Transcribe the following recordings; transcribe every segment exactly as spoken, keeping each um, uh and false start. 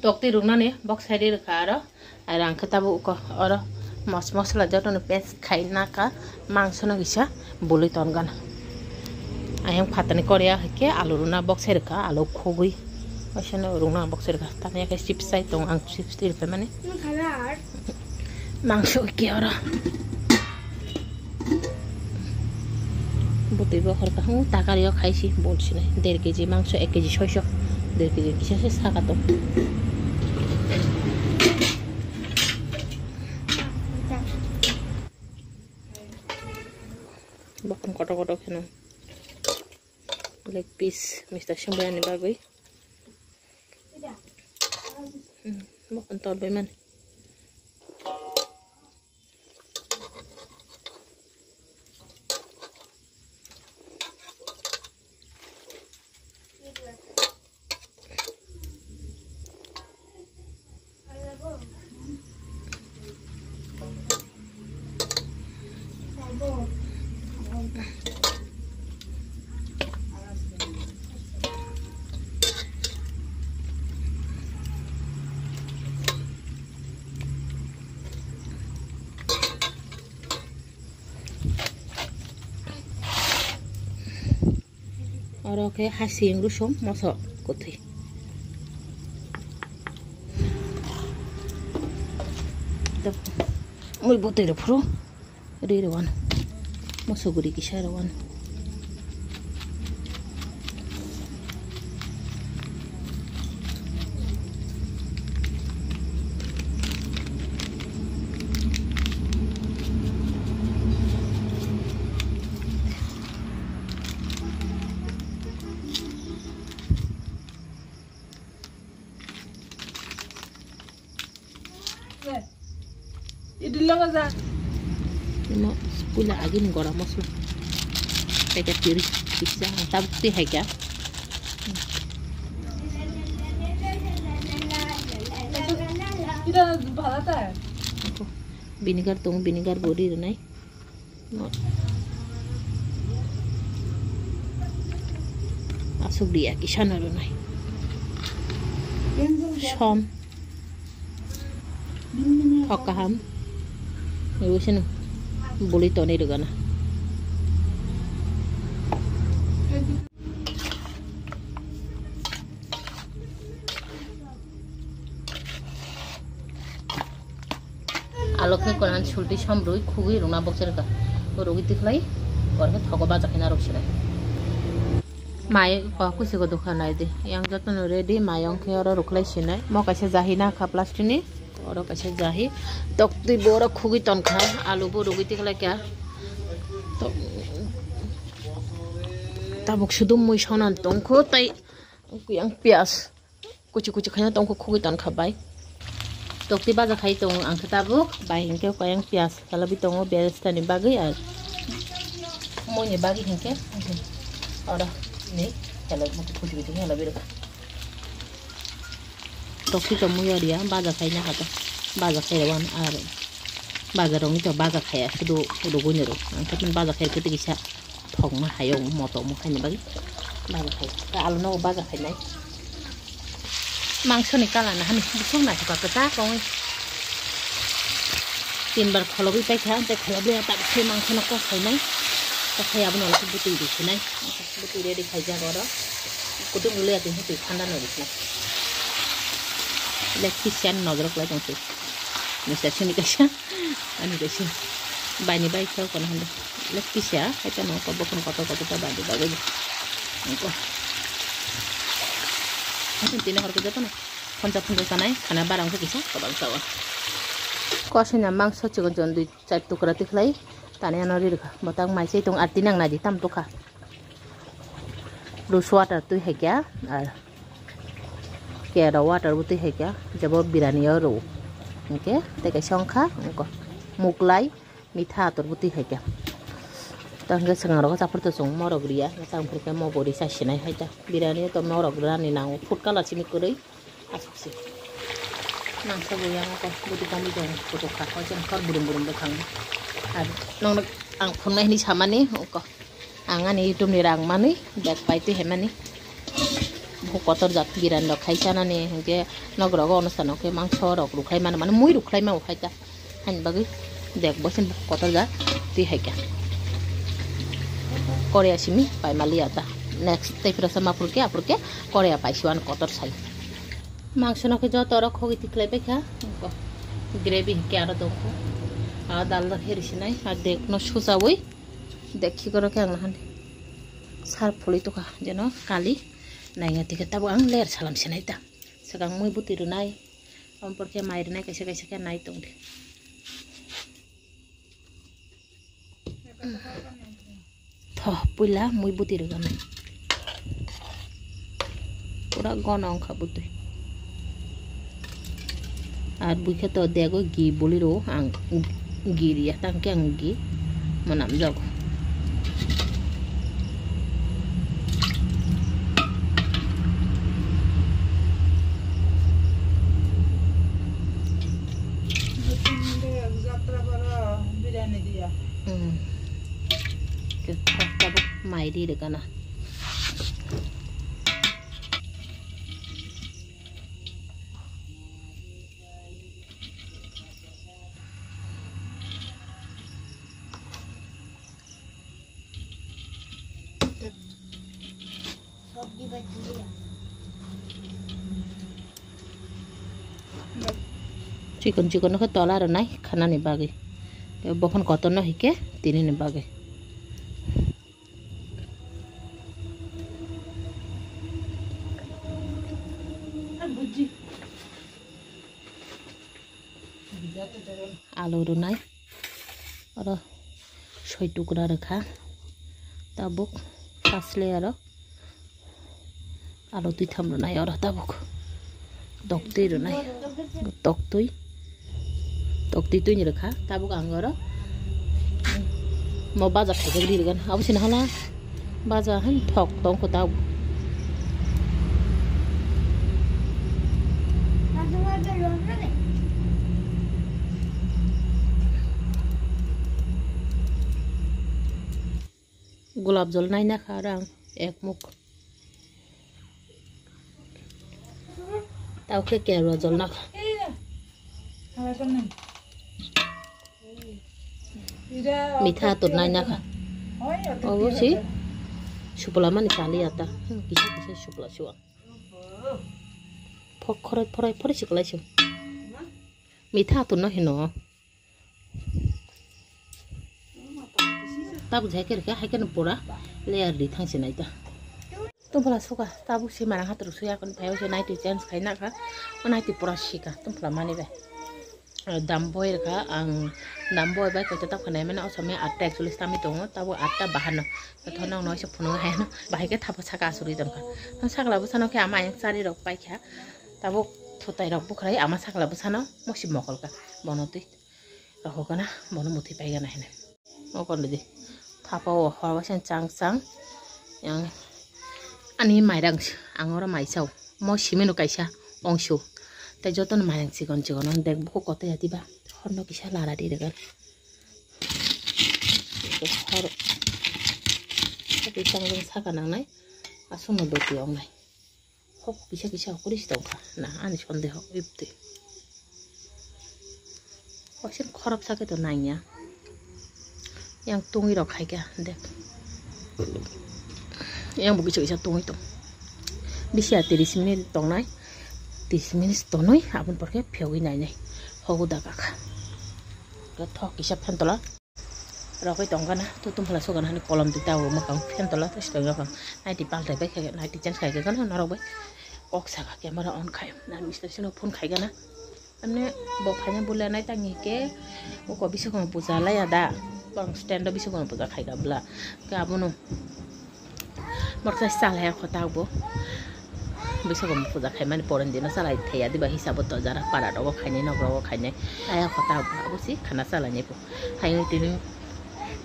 Tokti ruknani bok side rwkha aro, aro ang khe tabuk uko oro mos mosla jotono paste khai naka, mangsono kisa bului tongana. Ayang phatani korea hai khe alu rwna bok side rwkha, alu khugui. Waisano rwna bok side rwkha. Tani khe chips chai tong, ang chips twi rwphaimani. Mangso khe oro. Bwtwi bokhor kaham takari o khaisi bolsinai. Der kg mangso ek kg soiso. Der kg kisa se saka tong. Bokhong kotor kotor kheno. Leg piece mister Singbayani bagwi. Hmm, bokhong tolbai mani. Oro khe hasing, rusum, moso kwthwi. Mui bwtwi rw phuru rwi rw wano. Moso guri kisa rw wano. Imo pula agini gora mosla. Packet puri, pizza, tabuk twi hai kha. Vinegar tong, vinegar bo ri rwnai. Aswk riya kisa no rwnai. Som. Thok kaham. Ibo sino. Buli tonwi rwgana. Alok khe konan sulti somrui khugui rwna bokcherka. Rwgui tikhlai, oro khe thogo baja khe narwk sinai. Mai kok kusigo dukha nai di. Yang jotono ready, mai ong khe oro rwkhlai sinai. Mo kaisa jahi nakha plastic ni. Oro kaisa jahi. Tok twi bo oro khugui tonkha. Alu bo rwgui tikhlai kha. Tok-, tabuk sudum mui sonan tongkho tei yang piyaj. Kuchi kuchi khaina tongkho khugui tonkha bai. Tokti baja khai tong ang khe tabuk bai hinkhe koyang piyaj kalabi tongo beresta ni bagwi ar mui ni bagwi hinkhe oro ni helai kuchi kuchi helai birok. Tokti tong mui ori ya baja khaina kha to baja khai rw ang ar baja rwngwi to baja khaya sudu rwgwi ni rw ang khe baja khai khe tei kisa. Thokma hayo moto mo khaini bagwi baja khai. Ta alu no baja khainai. Mangso ni kala na hani bising na kha kwchak ongwi. Tin bar kholobwi paikha, tei kholobwi ta bising mangso no kok khainai. Kok khai abono butwi rw khainai. Butwi ready khaijak oro. Kutung le twi thanda no rw khainai. Leg piece chan nojor klai tong se. Mister Sini kaisa. Ani kaisa. Baini bai khe kono hande. Lek kisa, hai ta no ko bokon kotor kotor ta badi bagwi. Ko. Hatin tini hor ke joto no. Khonsa khonsa sanai, khana barang ko kisa, kobang sawa. Ko sina mangso chigon jon dui char tukra tikhlai. Tani ano ri rikha. Botang mai sei tong arti nang nai di tam tokha. Rose water twi hai kya, ar kera water bo twi hai kya, jabo birani o rw. Hwnkhe tei kaisa wngkha, wngkha muklai mitha ator bo twi hai kya. Tei hwnkhe swkang rogo chapur to chwng morok riya, tamo khe mogo ri sa sinai hai ta. Birani o to morok rani nango, food colour simi kwrwi. Aswk se. Nang sabo yang ko budi kami dong kutuk kha ko jeng kor burum burum bwkhang. Ar nong ang phunai hini samani ko. Ang ani YouTube ni rang mani bag pai twi hai mani. Kotor jak biryani rok khai chanani hinkhe nogrogo onustano khe mangso rok rukhlai mano, mane mui rukhlai mano khai ta. Haini bagwi dek bo chini kotor jak twi hai khe. Korea simi pai maliya ta. Next tei phirasa ma phurkhe aphurkhe Korea pai siwan kotor sai. Mangso no khe joto rok khogwi tikhlai pai kha. Gravy hinkhe aro dongkho. A dal rok heri sinai a dek no suchawi dek khigoro khe ang nahani sar phulwi tukha jeno kali nainga tike tabuk ang ler salam sinai ta. Swkang mui bwtwi rwnai, omo porkhe mai rwnai, kaisa kaisa khe nai tongdi. Tho, puila mui bwtwi rwganai. Pura gono wngkha bwtwi. Ar buikhe to dego gi boli rwo ang gi riya, tangkhe ang gi mwnam jago. Tabuk mai ri rwgana. Chikon chikon no khe tola rwnai khanani bagwi. Tei bophon kotor no hikhe tinini bagwi. Alu rwnai, oro soi tukra rwkha, tabuk first layer o alu twi tham rwnai, oro tabuk toktwi rwnai, toktwi, toktwi twini rwkha, tabuk ang oro mo baja khaijak ri rwgani, abo sini hala. Baja han thok tong kho ta. Gulab jol naina kha rang ek muk. Tao khe kerwa jol na kha. Mitha atur naina kha. Obo si supla mani chali ata. Hmm, kisa kisa supla suwa. Phok khorai phorai phorai siklai si. Mitha atur no hino. Tabuk jai khe rikha, hai kheno pura layer ri thang se nai ta. Tongphla suka, tabuk se manang hatur suya kon phai o se naiti change khai na kha. O naiti pura sika, tongphla mani bai. Dam boi rwkha ang, dam boi bai kaisa tap khanai mano, o samya atta ekchollis tami tongo, tabuk atta bahanno. Tothono ang noisa phunuk hai no, bahai khe thapa saka asugwi tongkha. Ang sakla bwsano khe ama ayang chari rok paikha, tabuk thutai rok bukhrai ama sakla bwsano mosi mokolkha, bono twi rohorkha na, bono muthwi paigana hinwi. O kono di thapa o hor waisa chang chang yang ani mairang ang oro maisao mo simino kaisa ongsu tei jotono mairang chikon chikon on dek buku koto ya diba horno kisa lara di rega hor tei chang chang saka nangnai aswkno doti ongnai. Hok kisa kisa hok kori si tongkha na ani sondeho ibtwi. Waisa khorop sakhe to nangya. Yang tungwi rok khaikha dek. Yang bo kisa kisa tungwi tong. Bisi ya tiris minute tongnai. Tiris minute tonwi aboni porkhe phiyogwi nainai. Hogo da kakha. Thok kisa phen tola. Rogwi tongkha na, to tongphla sugan hani kolom twi tabo mwkhang phen tola to sitong yakang. Naiti paltai bai khe, naiti change khai khe gana norok bai. Kok saka camera on khai. Na mister sino phone khai gana. Amne bo phaina bule nai tangi ke. Uko bisukon puja laya da. Bang stand o bisukon puja khai ga bla. Ke abono. Borok sai chalai kho tabuk bo. Bisago puja khaimani poron dino chalai thaya diba hisabo to jara para rogo khainai nok rogo khainai. Aya kho tabuk abo si khana chalainai bo. Haino tini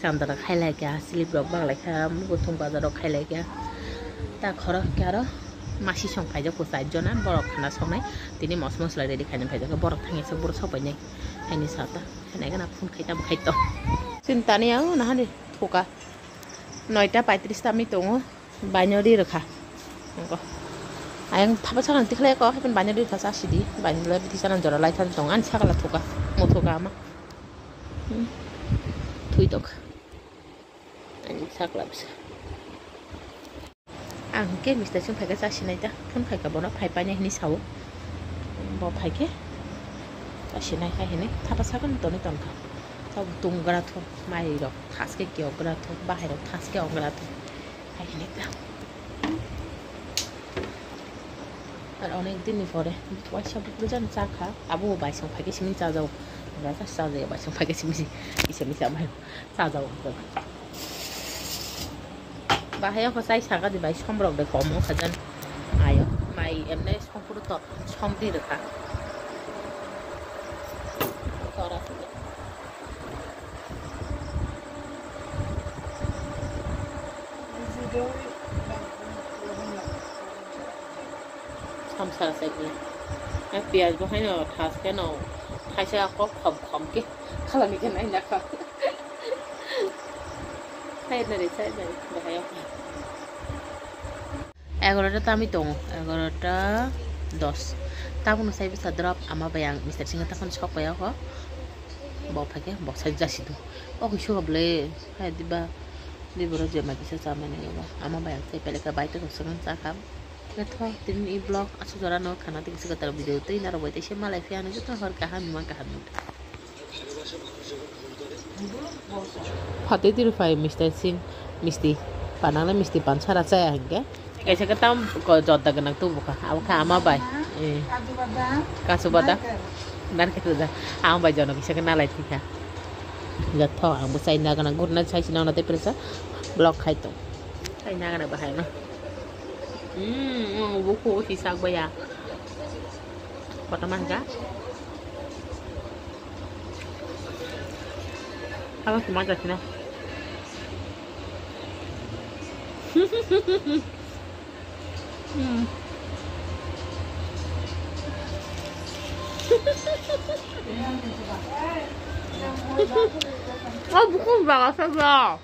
chandra khailai kha, slip rok baglai kha, mugo thung bazar rok khailai kha. Ta khoro khe aro masi song khaijak bo char jona borok khana songnai. Tini mos mosla ready khainai phaijak borok thangya se borok sok painai. Haini sata. Hainai gana phone khai tamo khai to. Chini tani ang nahani thoka. Noita paitris tami tongo. Baino ri rwkha. Nokho. Ayang thapa sakang tikhlai ko, happen banya dui thasa sidi, banya dui thasa nan jora lai than tong, ani sakala thuka, mo thuka ama. Hmm. Thui tok. Ani sakla bisa. Ang ke Mister Singh phaikhe chasinai ta, phone phaikha bono phai painai hinwi sao. Bo phaikhe chasinai hai hinwi thapa sakang toni tonkha. Tok tunggra tho, mai rok thaske kiogra tho, bahai rok thaske ogra tho. Hai hinwi ta. Ar onek din ni pore waisa bukhujan chakha, abo baisong phaikhe simi chajao. Ora ta chajao, baisong phaikhe simi, simi, simi chajao. Bahai o chai saka di bai, somrok de kom wngkha jan. Ayo, mai emne songkuru to, som di rwkha. Tora sini. Samsara sai di. Ai piyaj bo haino thas khe no, thaisa kok khom khom khe khalami khe nai nakha. Side nari, side nari, bahai o. Egarota tami tongo, egarota dos. Tabukno sai bwsa drop ama bai ang Mister Singh takhon sok pai o ho. Bo phaikhe bo sai jasi do. O khe suka bwle hai diba. Ni boro je mai kisa cha mani ba. Ama bai ang sai peleka bai to sok cha kha. Ketho tini vlog asu jora no khana tei kisa katar video tei naro bai tei se malai phiya no joto hor kaham man kaham. Phatwi tiri phai Mister Singh misti. Panang le misti pansara chaya hinkhe. Kaisa khe tam ko jodda gwnang tubu kha. Abo kha ama bai. Eh. Kasu badam. Narkhe tuja. Ama bai jono kisa khe nalai thikha. Jatho ang bo chai nagana gurna chai sinang na tei presa block khai to. Chai nagana bahai no. Hmm, buku si sak baya. Kotor man ka? Apa sih maja sih nah? Hmm. Oh, buku bahasa lah.